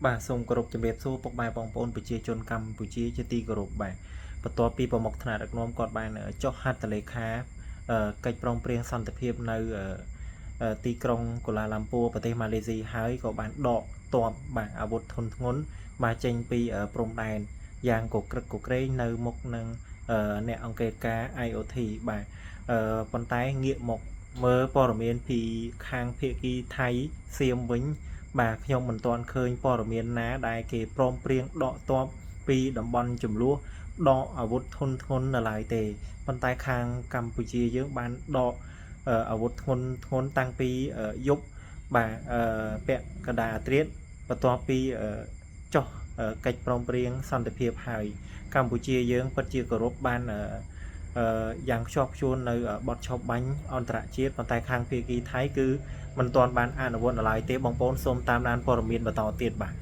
បាទសូមគោរពជំរាបសួរពុកម៉ែបងប្អូនប្រជាជនកម្ពុជាជាទីគោរពបាទបន្ទាប់ពីប្រមុខថ្នាក់ដឹកនាំគាត់បានចុះហត្ថលេខាកិច្ចព្រមព្រៀងសន្តិភាពនៅទីក្រុងកូឡាឡាំពួរប្រទេសម៉ាឡេស៊ីហើយក៏បានដកទ័ពបាទអាវុធធុនធ្ងន់បាទចេញពីព្រំដែនយ៉ាងកក្រឹកកក្រែងនៅមុខនឹងអ្នកអង្កេតការ IOT បាទប៉ុន្តែងាកមកមើលព័ត៌មានពីខាងភាគីថៃសៀមវិញ បាទខ្ញុំមិនទាន់ឃើញព័ត៌មានណាដែលគេព្រមព្រៀងដកទ័ពពីតំបន់ចំនួនដកអាវុធធុនធ្ងន់នៅឡើយទេប៉ុន្តែខាងកម្ពុជាយើងបានដកអាវុធធ្ងន់ធ្ងន់តាំងពីយប់បាទពាក់កណ្ដាលអាត្រៀតបន្ទាប់ពីចុះកិច្ចព្រមព្រៀងសន្តិភាពហើយកម្ពុជាយើងពិតជាគោរពបានយ៉ាងខ្ជាប់ខ្ជួននៅបទឆបបាញ់អន្តរជាតិប៉ុន្តែខាងភាគីថៃគឺ មិនទាន់បានអនុវត្តនៅឡើយទេបងប្អូនសូមតាមដានព័ត៌មានបន្តទៀតបាទ។